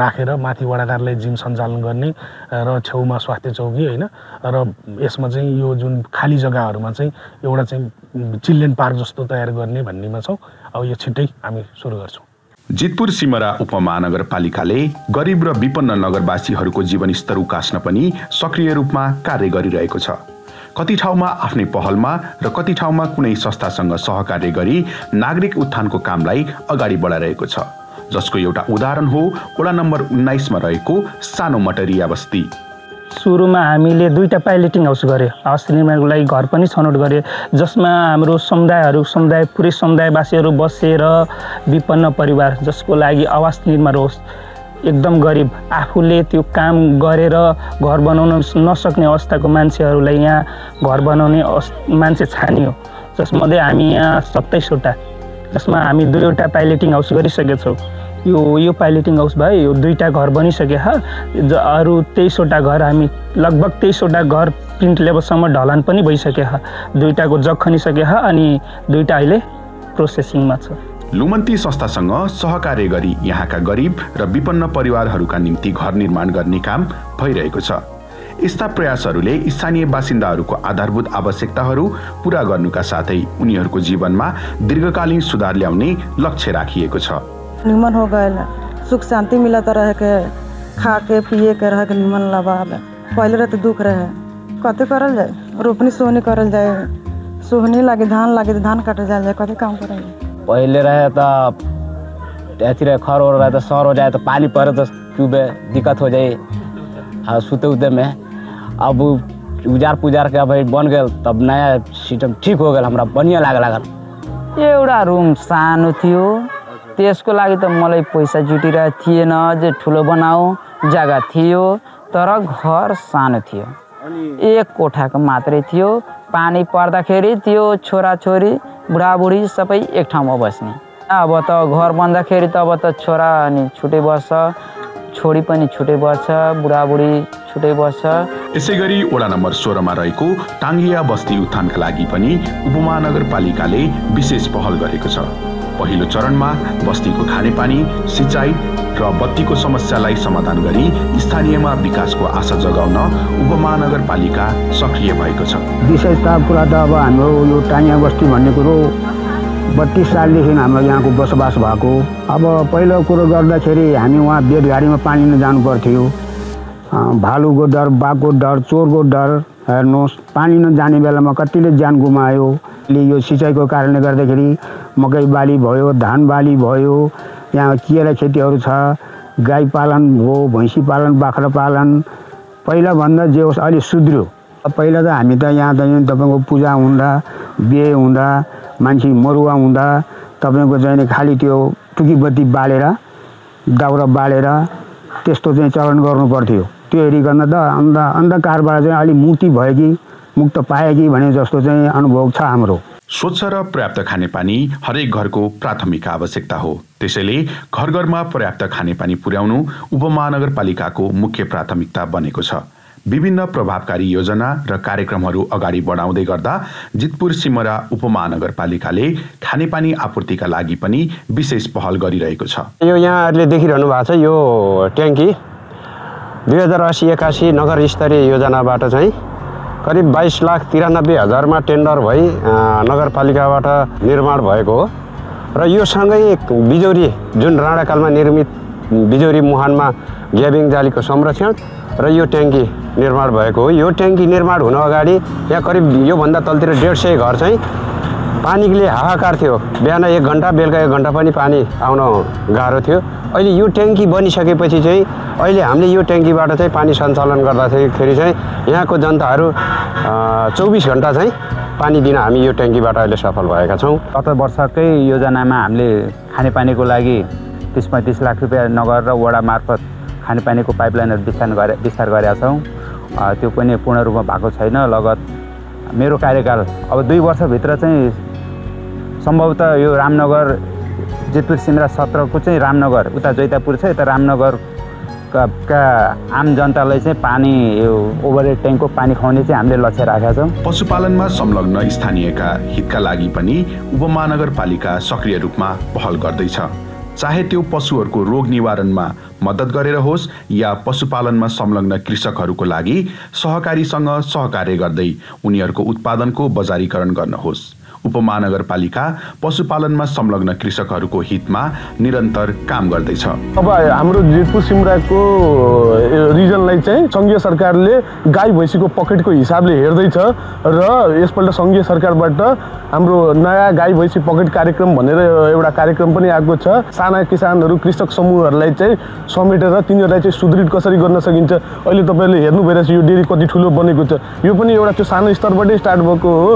राखेर माथि वडा कार्यालय जिम सञ्चालन गर्ने र छेउमा स्वास्थ्य चौकी होइन। र यसमा चाहिँ यो जुन खाली जग्गाहरूमा चाहिँ एउटा चाहिँ चिल्ड्रेन पार्क जस्तो तयार गर्ने भन्नेमा छौँ। अब यो छिट्टै हामी सुरु गर्छौँ। जितपुर सिमरा उपमहानगरपालिकाले गरिब र विपन्न नगरवासीहरूको जीवनस्तर उकास्न पनि सक्रिय रूपमा कार्य गरिरहेको छ। कति ठाउँमा आफ्नै पहलमा र कति ठाउँमा कुनै संस्थासँग सहकार्य गरी नागरिक उत्थानको कामलाई अगाडि बढाइरहेको छ, जसको एउटा उदाहरण हो वडा नम्बर 19 मा रहेको सानो मटरिया बस्ती। सुरुमा हामीले 2टा पाइलटिङ हाउस गऱ्यो, आवास निर्माणको लागि घर पनि छनौट गऱ्यो, जसमा हाम्रो पुरै समुदायवासीहरू बसेर विपन्न परिवार जसको लागि आवास निर्माण होस्, एकदम गरिब आफूले त्यो काम गरेर घर बनाउन नसक्ने अवस्थाको मान्छेहरूलाई यहाँ घर बनाउने मान्छे छानियो, जसमध्ये हामी यहाँ 27 वटा, जसमा हामी 2वटा पाइलटिङ हाउस गरिसकेका छौँ। यो पाइलटिङ हाउस भयो, यो 2टा घर बनिसके अरू 23 वटा घर हामी लगभग 23 वटा घर प्रिन्ट लेभलसम्म ढलान पनि भइसके, 2टाको जग खनिसके अनि 2टा अहिले प्रोसेसिङमा छ। लुमन्ती संस्थासँग सहकार्य गरी यहाँका गरिब र विपन्न परिवारहरूका निम्ति घर निर्माण गर्ने काम भइरहेको छ। यस्ता प्रयासहरूले स्थानीय बासिन्दाहरूको आधारभूत आवश्यकताहरू पूरा गर्नुका साथै उनीहरूको जीवनमा दीर्घकालीन सुधार ल्याउने लक्ष्य राखिएको छ। निमन हो गए, सुख शांति मिलत रहे के, खा के पिए के रहे के निमन लगा। पहले रहते दुख रहे, कते करल जाए, रोपनी सोहनी करल जाए, सोहनी लागे धान लागे तो धान काटे जाए, कते काम करे। पहले रहे तो अथी रहे खर हो रहे तो सर हो जाए तो पानी पड़े तो चुबे दिक्कत हो जाए सुते उते में। अब उजार पुजार के भाई बन गए तब नया सिस्टम ठीक हो गया, हमरा बढ़िया लागल। एउटा रुम सानो थियो, त्यसको लागि त मलाई पैसा जुटिरहेको थिएन जे ठुलो बनाऊ, जग्गा थियो तर घर सानो थियो, 1 कोठाको मात्रै थियो। पानी पर्दाखेरि त्यो छोराछोरी बुढाबुढी सबै एक ठाउँमा बस्ने। अब त घर बन्दाखेरि त अब त छोरा अनि छुट्टै बस्छ, छोरी पनि छुट्टै बस्छ, बुढाबुढी छुट्टै बस्छ। यसैगरी वडा नम्बर 16 मा रहेको टाङ्गिया बस्ती उत्थानका लागि पनि उपमहानगरपालिकाले विशेष पहल गरेको छ। पहिलो चरणमा बस्तीको खानेपानी, सिँचाइ र बत्तीको समस्यालाई समाधान गरी स्थानीयमा विकासको आशा जगाउन उपमहानगरपालिका सक्रिय भएको छ। विशेषता कुरा त अब हाम्रो यो टाङ्गिया बस्ती भन्ने कुरो 32 सालदेखि हाम्रो यहाँको बसोबास भएको। अब पहिलो कुरो गर्दाखेरि हामी वहाँ बेदगाडीमा पानी लिन जानु पर्थ्यो, भालुको डर, बाघको डर, चोरको डर। हेर्नुहोस्, पानी नजाने बेलामा कतिले ज्यान गुमायो। यो सिँचाइको कारणले गर्दाखेरि मकै बाली भयो, धान बाली भयो, यहाँ केरा खेतीहरू छ, गाई पालन हो, भैँसी पालन, बाख्रा पालन पहिलाभन्दा जे होस् अलि सुध्रियो। पहिला त हामी त यहाँ त तपाईँको पूजा हुँदा, बिहे हुँदा, मान्छे मरुवा हुँदा तपाईँको चाहिँ खालि त्यो टुकी बत्ती बालेर, दाउरा बालेर त्यस्तो चाहिँ चलन गर्नु पर्थ्यो। त्यो हेरिकन त अन्धकारबाट चाहिँ अलि मुक्ति भयो कि मुक्त पाए कि भने जस्तो चाहिँ अनुभव छ हाम्रो। स्वच्छ र पर्याप्त खानेपानी हरेक घरको प्राथमिक आवश्यकता हो। त्यसैले घर घरमा पर्याप्त खानेपानी पुर्याउनु उपमहानगरपालिकाको मुख्य प्राथमिकता बनेको छ। विभिन्न प्रभावकारी योजना र कार्यक्रमहरू अगाडि बढाउँदै गर्दा जितपुर सिमरा उपमहानगरपालिकाले खानेपानी आपूर्तिका लागि पनि विशेष पहल गरिरहेको छ। यो यहाँहरूले देखिरहनु भएको छ यो ट्याङ्की 2080-81 नगर स्तरीय योजनाबाट चाहिँ करिब 22,93,000 टेन्डर भई नगरपालिकाबाट निर्माण भएको हो र यो सँगै बिजौरी जुन राणाकालमा निर्मित बिजौरी मुहानमा ग्याबिङ जालीको संरक्षण र यो ट्याङ्की निर्माण भएको हो। यो ट्याङ्की निर्माण हुन अगाडि यहाँ करिब योभन्दा तलतिर 150 घर चाहिँ पानीले हाहाकार थियो। बिहान 1 घन्टा बेलुका 1 घन्टा पनि पानी आउन गाह्रो थियो। अहिले यो ट्याङ्की बनिसकेपछि चाहिँ अहिले हामीले यो ट्याङ्कीबाट चाहिँ पानी सञ्चालन गर्दाखेरि चाहिँ यहाँको जनताहरू 24 घन्टा चाहिँ पानी दिन हामी यो ट्याङ्कीबाट अहिले सफल भएका छौँ। गत वर्षकै योजनामा हामीले खानेपानीको लागि 30-35 लाख रुपियाँ नगर र वडा मार्फत खानेपानीको पाइपलाइनहरू विस्तार गरेका छौँ। त्यो पनि पूर्ण रूपमा भएको छैन। लगत मेरो कार्यकाल अब 2 वर्षभित्र चाहिँ सम्भवतः यो रामनगर जितपुर सिमरा 17 को चाहिँ रामनगर उता जैतापुर छ, यता रामनगर का आम जनतालाई चाहिँ पानी यो ओभरहेड ट्याङ्कको पानी खुवाउने चाहिँ हामीले लक्ष्य राखेका छौँ। पशुपालनमा संलग्न स्थानीयका हितका लागि पनि उपमहानगरपालिका सक्रिय रूपमा पहल गर्दैछ। चाहे त्यो पशुहरूको रोग निवारणमा मद्दत गरेर होस् या पशुपालनमा संलग्न कृषकहरूको लागि सहकारीसँग सहकार्य गर्दै उनीहरूको उत्पादनको बजारीकरण गर्न होस्। उपमहानगरपालिका पशुपालनमा संलग्न कृषकहरूको हितमा निरन्तर काम गर्दैछ। अब हाम्रो जितपुर सिमराको रिजनलाई चाहिँ सङ्घीय सरकारले गाई भैँसीको पकेटको हिसाबले हेर्दैछ र यसपल्ट सङ्घीय सरकारबाट हाम्रो नयाँ गाई भैँसी पकेट कार्यक्रम भनेर एउटा कार्यक्रम पनि आएको छ। साना किसानहरू कृषक समूहहरूलाई चाहिँ समेटेर तिनीहरूलाई चाहिँ सुदृढ कसरी गर्न सकिन्छ। अहिले तपाईँहरूले हेर्नु भइरहेछ यो डेरी कति ठुलो बनेको छ। यो पनि एउटा त्यो सानो स्तरबाटै स्टार्ट भएको हो।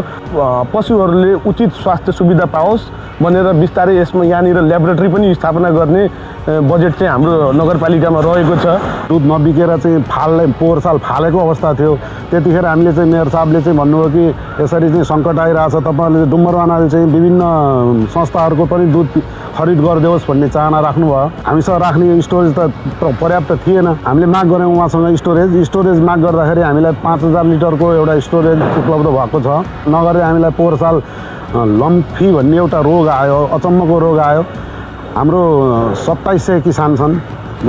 पशुहरूले उचित स्वास्थ्य सुविधा पाओस् भनेर बिस्तारै यसमा यहाँनिर ल्याबोरेटरी पनि स्थापना गर्ने बजेट चाहिँ हाम्रो नगरपालिकामा रहेको छ। दुध नबिकेर चाहिँ पोहोर साल फालेको अवस्था थियो। त्यतिखेर हामीले चाहिँ मेयर साहबले चाहिँ भन्नुभयो कि यसरी चाहिँ सङ्कट आइरहेछ, तपाईँहरूले डुम्बरवानाले चाहिँ विभिन्न संस्थाहरूको पनि दुध खरिद गरिदियोस् भन्ने चाहना राख्नुभयो। हामीसँग राख्ने स्टोरेज त पर्याप्त थिएन। हामीले माग गऱ्यौँ उहाँसँग स्टोरेज माग गर्दाखेरि हामीलाई 5,000 लिटरको एउटा स्टोरेज उपलब्ध भएको छ। नगरे हामीलाई पोहोर साल लम्फी भन्ने एउटा रोग आयो, अचम्मको रोग आयो। हाम्रो 2700 किसान छन्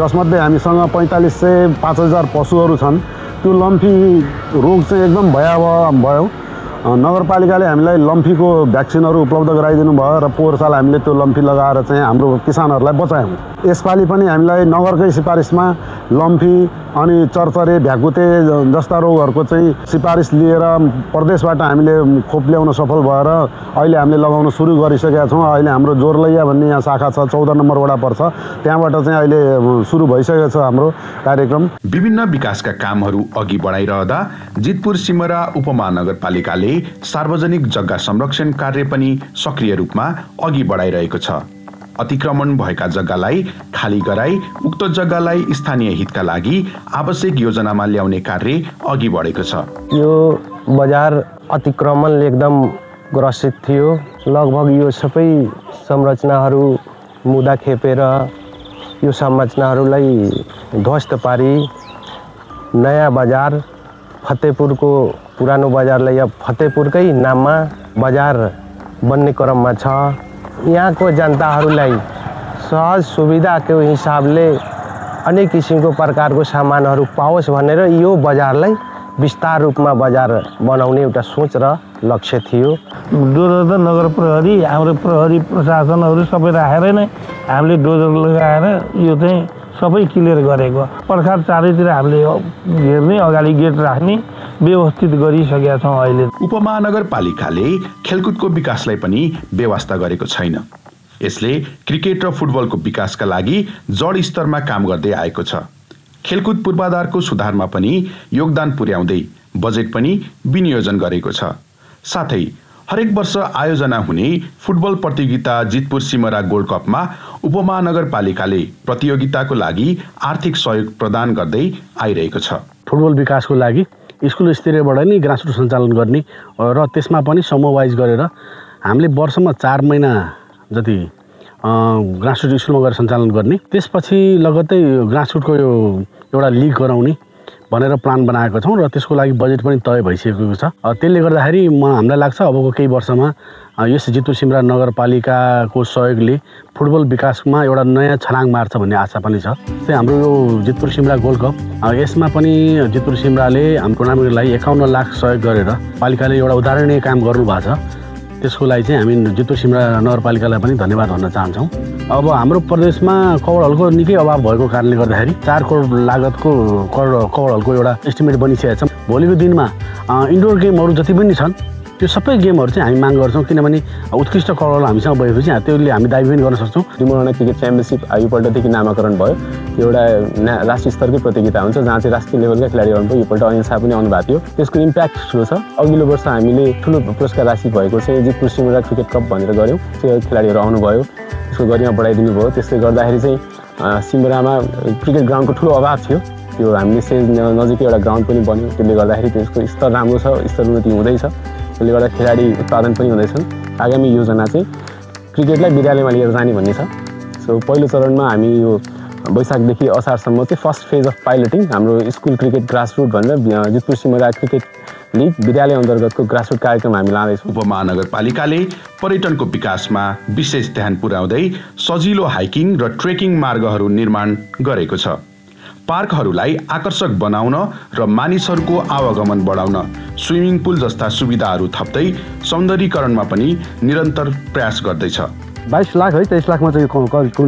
जसमध्ये हामीसँग 4500-5000 पशुहरू छन्। त्यो लम्फी रोग चाहिँ एकदम भयावह भयो। नगरपालिकाले हामीलाई लम्फीको भ्याक्सिनहरू उपलब्ध गराइदिनु भयो र पोहोर साल हामीले त्यो लम्फी लगाएर चाहिँ हाम्रो किसानहरूलाई बचायौँ। यसपालि पनि हामीलाई नगरकै सिफारिसमा लम्फी अनि चरचरे भ्याकुते जस्ता रोगहरूको चाहिँ सिफारिस लिएर प्रदेशबाट हामीले खोप ल्याउन सफल भएर अहिले हामीले लगाउन सुरु गरिसकेका छौँ। अहिले हाम्रो जोरलैया भन्ने यहाँ शाखा छ, 14 नम्बर वडा पर्छ, त्यहाँबाट चाहिँ अहिले सुरु भइसकेको छ हाम्रो कार्यक्रम। विभिन्न विकासका कामहरू अघि बढाइरहँदा जितपुर सिमरा उपमहानगरपालिकाले सार्वजनिक जग्गा संरक्षण कार्य पनि सक्रिय रूपमा अघि बढाइरहेको छ। अतिक्रमण भएका जग्गालाई खाली गराई उक्त जग्गालाई स्थानीय हितका लागि आवश्यक योजनामा ल्याउने कार्य अघि बढेको छ। यो बजार अतिक्रमणले एकदम ग्रसित थियो। लगभग यो सबै संरचनाहरू मुदा खेपेर यो संरचनाहरूलाई ध्वस्त पारी नयाँ बजार फतेहपुरको पुरानो बजारलाई अब फतेहपुरकै नाममा बजार बन्ने क्रममा छ। यहाँको जनताहरूलाई सहज सुविधाको हिसाबले अनेक किसिमको प्रकारको सामानहरू पाओस् भनेर यो बजारलाई विस्तार रूपमा बजार बनाउने एउटा सोच र लक्ष्य थियो। डोजर त नगर प्रहरी हाम्रो प्रहरी प्रशासनहरू सबै राखेर नै हामीले डोजर लगाएर यो चाहिँ सबै क्लियर गरेको। पर्खार चारैतिर हामीले हेर्ने, अगाडि गेट राख्ने व्यवस्थित गरिसकेका छौँ। अहिले उपमहानगरपालिकाले खेलकुदको विकासलाई पनि व्यवस्था गरेको छैन। यसले क्रिकेट र फुटबलको विकासका लागि जड स्तरमा काम गर्दै आएको छ। खेलकुद पूर्वाधारको सुधारमा पनि योगदान पुर्याउँदै बजेट पनि विनियोजन गरेको छ। साथै हरेक वर्ष आयोजना हुने फुटबल प्रतियोगिता जितपुर सिमरा गोल्ड कपमा उपमहानगरपालिकाले प्रतियोगिताको लागि आर्थिक सहयोग प्रदान गर्दै आइरहेको छ। फुटबल विकासको लागि स्कुल स्तरीयबाट नै ग्रासरुट सञ्चालन गर्ने र त्यसमा पनि समूह वाइज गरेर हामीले वर्षमा 4 महिना जति ग्रासरुट स्कुलमा गएर सञ्चालन गर्ने। त्यसपछि लगत्तै ग्रासरुटको यो एउटा लिग गराउने भनेर प्लान बनाएको छौँ र त्यसको लागि बजेट पनि तय भइसकेको छ। त्यसले गर्दाखेरि हामीलाई लाग्छ अबको केही वर्षमा यस जितपुर सिमरा नगरपालिकाको सहयोगले फुटबल विकासमा एउटा नयाँ छलाङ मार्छ भन्ने आशा पनि छ। त्यही हाम्रो यो जितपुर सिमरा गोल्ड कप यसमा पनि जितपुर सिमराले हाम्रो टुर्नामेन्टलाई 51 लाख सहयोग गरेर पालिकाले एउटा उदाहरणीय काम गर्नुभएको छ। त्यसको लागि चाहिँ हामी जितपुर सिमरा नगरपालिकालाई पनि धन्यवाद भन्न चाहन्छौँ। अब हाम्रो प्रदेशमा कवडहलको निकै अभाव भएको कारणले गर्दाखेरि 4 करोड लागतको कवडहलको एउटा एस्टिमेट बनिसकेको छ। भोलिको दिनमा इन्डोर गेमहरू जति पनि छन् त्यो सबै गेमहरू चाहिँ हामी माग गर्छौँ, किनभने उत्कृष्ट कवडहल हामीसँग भएपछि त्यसले हामी दाबी पनि गर्न सक्छौँ। त्रिमुहाना क्रिकेट च्याम्पियनसिप योपल्टदेखि नामाकरण भयो। त्यो एउटा राष्ट्रिय स्तरकै प्रतियोगिता हुन्छ जहाँ चाहिँ राष्ट्रिय लेभलका खेलाडीहरू आउनुभयो। योपल्ट अनिल शाह पनि आउनुभएको थियो। त्यसको इम्प्याक्ट ठुलो छ। अघिल्लो वर्ष हामीले ठुलो पुरस्कार राशि भएको चाहिँ जितपुर सिमरा क्रिकेट कप भनेर गऱ्यौँ। त्यो खेलाडीहरू आउनुभयो, त्यसको गरिमा बढाइदिनु भयो। त्यसले गर्दाखेरि चाहिँ सिमरामा क्रिकेट ग्राउन्डको ठुलो अभाव थियो। त्यो हामीले नजिकै एउटा ग्राउन्ड पनि बन्यो। त्यसले गर्दाखेरि त्यसको स्तर राम्रो छ, स्तर उन्नति हुँदैछ। त्यसले गर्दा खेलाडी उत्पादन पनि हुँदैछन्। आगामी योजना चाहिँ क्रिकेटलाई विद्यालयमा लिएर जाने भन्ने छ। सो पहिलो चरणमा हामी यो वैशाखदेखि असारसम्म चाहिँ फर्स्ट फेज अफ पाइलटिङ हाम्रो स्कुल क्रिकेट ग्रासरुट भनेर जितपुर सिमरा क्रिकेट लिग विद्यालय अन्तर्गतको ग्रासरुट कार्यक्रम हामी लाँदैछौँ। उपमहानगरपालिकाले पर्यटनको विकासमा विशेष ध्यान पुर्याउँदै सजिलो हाइकिङ र ट्रेकिङ मार्गहरू निर्माण गरेको छ। पार्कहरूलाई आकर्षक बनाउन र मानिसहरूको आवागमन बढाउन स्विमिङ पुल जस्ता सुविधाहरू थप्दै सौन्दर्यीकरणमा पनि निरन्तर प्रयास गर्दैछ। 22 लाख है 23 लाखमा चाहिँ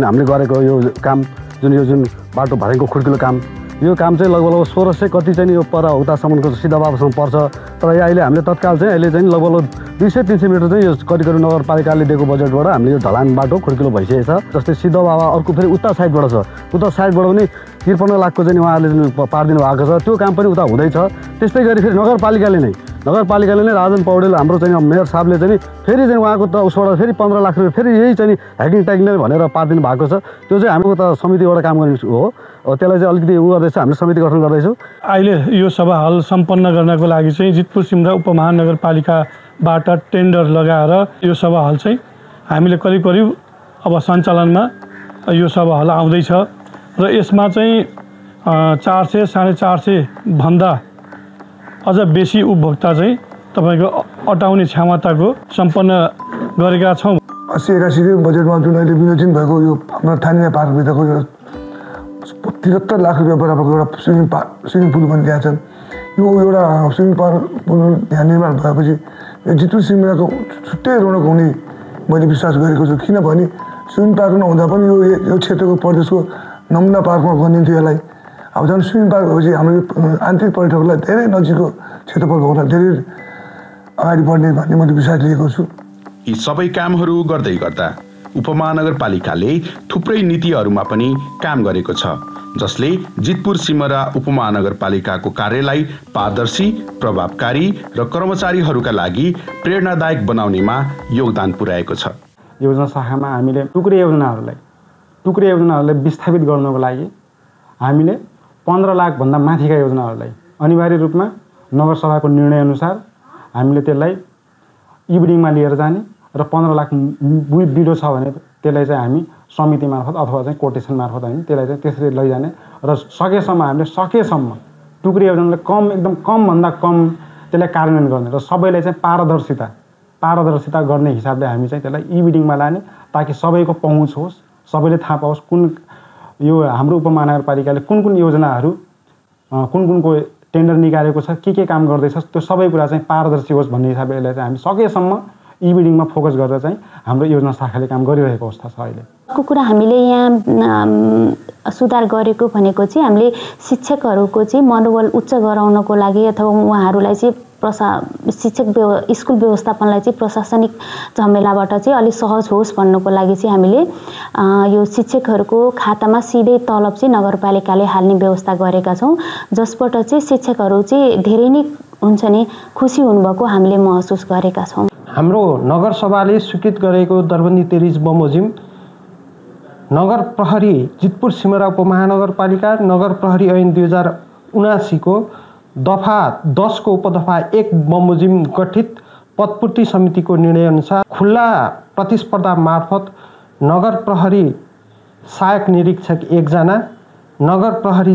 हामीले गरेको यो काम जुन बाटो भर्याङको खुड्किलो काम, यो काम चाहिँ लगभग 1600 कति चाहिँ यो पर उतासम्मको सिद्धबाबासम्म पर्छ। तर अहिले हामीले तत्काल चाहिँ अहिले चाहिँ लगभग 200-300 मिटर चाहिँ यो करिब नगरपालिकाले दिएको बजेटबाट हामीले यो ढलान बाटो खुड्किलो भइसकेको छ। जस्तै सिद्धबाबा अर्को फेरि उता साइडबाट छ, उता साइडबाट पनि 53 लाखको चाहिँ उहाँहरूले पारिदिनु भएको छ। त्यो काम पनि उता हुँदैछ। त्यस्तै गरी फेरि नगरपालिकाले नै राजन पौडेल हाम्रो चाहिँ मेयर साहबले चाहिँ फेरि चाहिँ उहाँको त उसबाट फेरि 15 लाख रुपियाँ फेरि यही चाहिँ हाइकिङ ट्याकिङ भनेर पारिदिनु भएको छ। त्यो चाहिँ हाम्रो त समितिबाट काम गर्ने हो। त्यसलाई चाहिँ अलिकति गर्दैछ, हामीले समिति गठन गर्दैछौँ। अहिले यो सभा हल सम्पन्न गर्नको लागि चाहिँ जितपुर सिमरा उपमहानगरपालिकाबाट टेन्डर लगाएर यो सभा हल चाहिँ हामीले करिब अब सञ्चालनमा यो सभा हल आउँदैछ र यसमा चाहिँ 400-450 भन्दा अझ बेसी उपभोक्ता चाहिँ तपाईँको अटाउने क्षमताको सम्पन्न गरेका छौँ। 80-81 बजेटमा जुन अहिले विनियोजन भएको यो हाम्रो स्थानीय पार्कभित्रको यो 73 लाख रुपियाँ बराबरको एउटा स्विमिङ पुल पनि त्यहाँ छन्। यो एउटा स्विमिङ पुल त्यहाँ निर्माण भएपछि यो जितपुर सिमराको छुट्टै रौनक हुने मैले विश्वास गरेको छु। किनभने स्विमिङ पार्क नहुँदा पनि यो क्षेत्रको प्रदेशको नमुना पार्कमा गनिन्थ्यो यसलाई। अब झन् स्विमिङ पार्क भएपछि हाम्रो आन्तरिक पर्यटकलाई धेरै नजिकको क्षेत्रफल भएकोलाई धेरै अगाडि बढ्ने भन्ने मैले विश्वास लिएको छु। यी सबै कामहरू गर्दै गर्दा उपमहानगरपालिकाले थुप्रै नीतिहरूमा पनि काम गरेको छ, जसले जितपुर सिमरा उपमहानगरपालिकाको कार्यलाई पारदर्शी, प्रभावकारी र कर्मचारीहरूका लागि प्रेरणादायक बनाउनेमा योगदान पुर्याएको छ। योजना शाखामा हामीले टुक्रे योजनाहरूलाई विस्थापित गर्नको लागि हामीले 15 लाखभन्दा माथिका योजनाहरूलाई अनिवार्य रूपमा नगरसभाको निर्णयअनुसार हामीले त्यसलाई इबिडिङमा लिएर जाने र 15 लाख बिडो छ भने त्यसलाई चाहिँ हामी समिति मार्फत अथवा चाहिँ कोटेसन मार्फत हामी त्यसलाई चाहिँ त्यसरी लैजाने र सकेसम्म टुक्रे योजनालाई एकदम कमभन्दा कम त्यसलाई कार्यान्वयन गर्ने र सबैलाई चाहिँ पारदर्शिता गर्ने हिसाबले हामी चाहिँ त्यसलाई इबिडिङमा लाने, ताकि सबैको पहुँच होस्, सबैले थाहा पाओस् कुन यो हाम्रो उपमहानगरपालिकाले कुन योजनाहरू कुनको टेन्डर निकालेको छ, के काम गर्दैछ, त्यो सबै कुरा चाहिँ पारदर्शी होस् भन्ने हिसाबले यसलाई चाहिँ हामी सकेसम्म इबिडिङमा फोकस गरेर चाहिँ हाम्रो योजना शाखाले काम गरिरहेको अवस्था छ। अहिले अर्को कुरा हामीले यहाँ सुधार गरेको भनेको चाहिँ हामीले शिक्षकहरूको चाहिँ मनोबल उच्च गराउनको लागि अथवा उहाँहरूलाई चाहिँ स्कुल व्यवस्थापनलाई चाहिँ प्रशासनिक झमेलाबाट चाहिँ अलिक सहज होस् भन्नको लागि चाहिँ हामीले यो शिक्षकहरूको खातामा सिधै तलब चाहिँ नगरपालिकाले हाल्ने व्यवस्था गरेका छौँ, जसबाट चाहिँ शिक्षकहरू चाहिँ धेरै नै हुन्छ नि खुसी हुनुभएको हामीले महसुस गरेका छौँ। हाम्रो नगरसभाले स्वीकृत गरेको दरबन्दी तेरिज बमोजिम नगर प्रहरी जितपुर सिमरा उपमहानगरपालिका नगर प्रहरी ऐन 2079 को दफा 10 को उपदफा 1 बमोजिम गठित पदपूर्ति समितिको निर्णयअनुसार खुल्ला प्रतिस्पर्धा मार्फत नगर प्रहरी सहायक निरीक्षक 1 जना नगर प्रहरी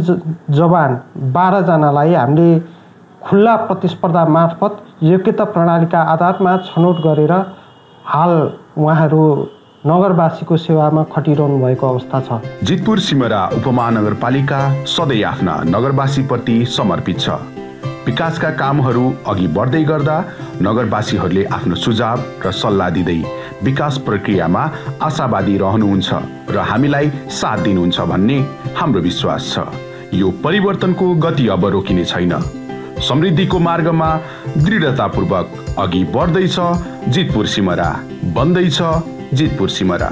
जवान 12 जनालाई हामीले खुल्ला प्रतिस्पर्धा मार्फत योग्यता प्रणालीका आधारमा छनौट गरेर हाल उहाँहरू नगरवासीको सेवामा खटिरहनु भएको अवस्था छ। जितपुर सिमरा उपमहानगरपालिका सधैँ आफ्ना नगरवासीप्रति समर्पित छ। विकासका कामहरू अघि बढ्दै गर्दा नगरवासीहरूले आफ्नो सुझाव र सल्लाह दिँदै विकास प्रक्रियामा आशावादी रहनुहुन्छ र हामीलाई साथ दिनुहुन्छ भन्ने हाम्रो विश्वास छ। यो परिवर्तनको गति अब रोकिने छैन। समृद्धिको मार्गमा दृढतापूर्वक अघि बढ्दैछ जितपुर सिमरा, बन्दैछ जितपुर सिमरा।